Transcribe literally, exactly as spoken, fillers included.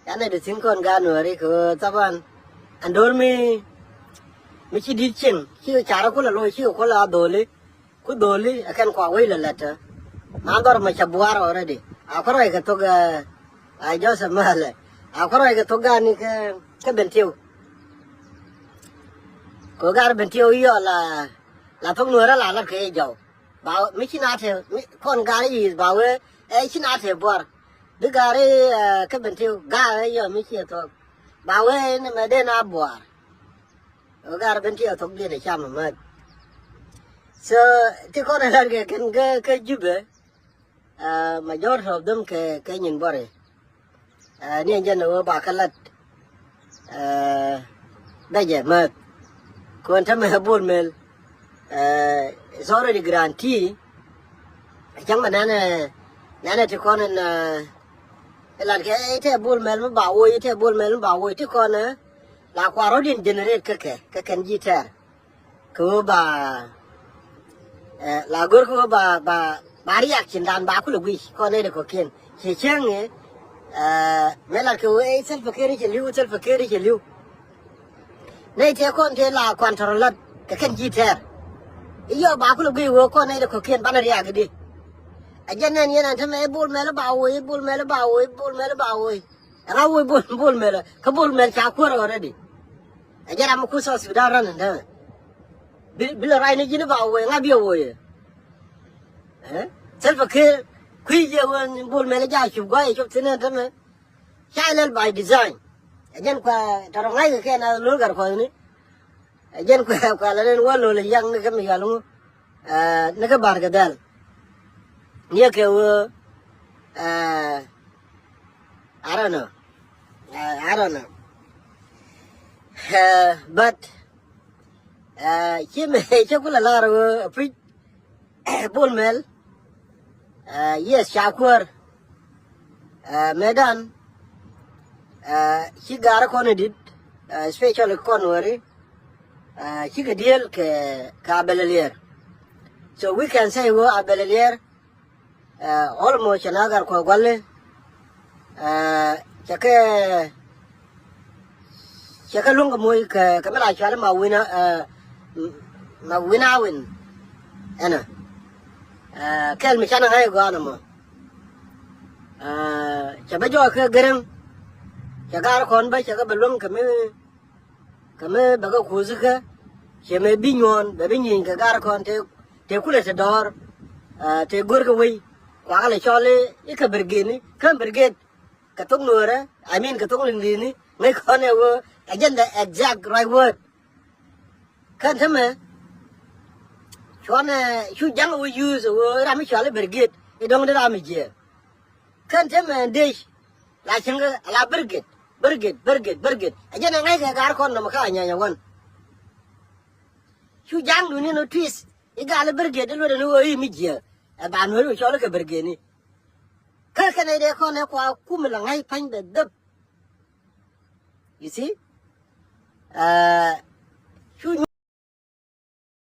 Canɛ di thi̱n kɔn gaat Nuääri kɛ ɣöö thaban. Ɛn do̱r mi, mi ci di̱t cieŋ, cikɛ carä kulɛ lo̱c, cikɛ kulɛ a dho̱li. Ku dho̱li ɛ kɛn kua wec lɛ lɛt. Ma dhɔr mɛ cɛ buar already. A kuɛ ruac kɛ thok, ɛ, a Joseph Malɛ. A kuɛ ruac kɛ thok gaat ni kä, kä Bentiu. Kɛ ɣöö gaat Bentiu iɔ la, la thok Nuäärä la lat kɛ i̱ jɔw. Ba mi ci na te, mi kɔn gaari yi̱th ba wee, ɛ, ci na te buar. Bi gaari, ɛ, kä Bentiu gaari yɔ mi ci ɛ thok. Ba wee ni mɛ den a buar. Ɛ, gaari Bentiu thok diet ɛ cam ɛ mät. So ti kɔn ɛ lar kɛ kɛn kä, kä Jubɛ. Ɛ, majority of them kɛ, kɛ nyin buɔri. Ɛ, ni ɛn jɛn ɛ wee ba kä lat. Ɛ, bɛ jɛ mät. Kɔn tämɛ Bol Mel. Ɛ, it's already guarantee. Cäŋ mɛ nɛnɛ, nɛnɛ ti kɔn in, ɛ, ilat kɛ, ɛ, itɛ Bol Mel mi ba woc, itɛ Bol Mel mi ba woc ti kɔn, ɛ, la kua rɔ̱diɛn generate kä kɛ, kä kɛn ji̱ tɛɛr. Kɛ ɣöö ba, ɛ, la go̱r kɛ ɣöö ba, ba, ba reaction dan ba kulɛ guic kɔn nɛy ti kɔ̱kiɛn. Ciɛ cäŋ ɛ, ɛ, mëë lat kɛ ɣöö ɛ Salva Kiir cɛ li̱w, Salva Kiir cɛ li̱w. Nɛy tëë kɔn tëë la kuan tɔrɔ lat kɛ kɛn ji̱ tɛɛr. I̱ yɔ ba kulɛ guic ɣöö kɔn nɛy ti kɔ̱kiɛn banɛ react di. Ɛ jɛn nɛn yɛn ɛn tämɛ i̱ Bol Mel i̱ ba woc, i̱ Bol Mel i̱ ba woc, i̱ Bol Mel i̱ ba woc. Ɛŋa woc Bol, Bol Mel kä Bol Mel ca kuäär already. Ɛ jɛ ram mi kuth South Sudan run ɛn tämɛ. Bi, bi lɛ ruac ni ji̱n i̱ ba woc, ŋa bi ɛ woc ɛ? Ɛ? Salva Kiir kui̱ jɛ wen Bol Mel ɛ ja cup gua̱c ɛ cop thi̱n ɛn tämɛ. Ca lɛl by design. Ɛ jɛn kua tɔrɔ ŋa̱c kɛ kɛn a lo̱l gat kuɔthni. Ɛ jɛn kua, kua lɛ ren wä lo̱l ɛ yaŋ ni kä mi yɔal ŋu. Ɛ, ni kä Bar kɛ dhɛl. Ni ɛ kɛ wä, ɛ, I don't know. Ɛ, I don't know. Ɛ, but, ɛ, ci mi, ci kulɛ lar wä, ɛ, pi̱c, Bol Mel, ɛ, yes, ca kuäär. Ɛ, mëëdan, ɛ, ci gaari kɔn in di̱t, ɛ, especially kɔn Nuääri, ɛ, cikɛ deal kɛ, kɛ Abel Alier. So we can say wä Abel Alier, ɛ, almost cɛ na gar kuɔ guali, ɛ, cɛ kɛ, cɛ kɛ luŋ kɛ moc kɛ, kɛ mi la cuali ma wina, ɛ, ma wina win. Ɛnɔ. Ɛ, kɛl mi canɛ ŋa̱c gɔaa nɔmɔ. Ɛ, cɛ bä jɔɔk kɛ Gɛrɛŋ. Cɛ gar kɔn bä cɛ kɛ bɛ luŋ kɛ mi, kɛ mi bɛ kɛ kuuth kä. Cɛ mɛ bi nyuɔn, bɛ bi nyieeny kɛ gar kɔn te, te kulɛ te dɔɔr. Ɛ, te go̱r kɛ wei. Kuakä lɛ cɔl i̱, i̱ kɛ brigade ni, kä brigade. Kɛ thok Nuäärä, I mean, kɛ thok Liŋli̱thni, ŋäc kɔn ɛ wä, ɛ jɛn the exact right word. Kɛn tämɛ, cuɔnɛ, cu ja̱ŋ wä use wä ram mi cuali brigade, i̱ dɔ̱ŋ di ram mi jiɛɛr. Kɛn tämɛ dec, la cäŋ kɛ, la brigade, brigade, brigade, brigade. Ɛ jɛn ɛ ŋäc kɛ gar kɔn nɔmɔ kä Anyanya One. Cu ja̱ŋ duni ni twist, i̱ gal i̱ brigade, i̱ luɔt ɛn wä i̱ mi jiɛɛr. Ɛ ba Nuääri wä cuali kɛ brigade ni. Kä kɛn ɛ dee kɔn ɛ kua kum la ŋa̱c pa̱ny bɛ dhäp. You see? Ɛ,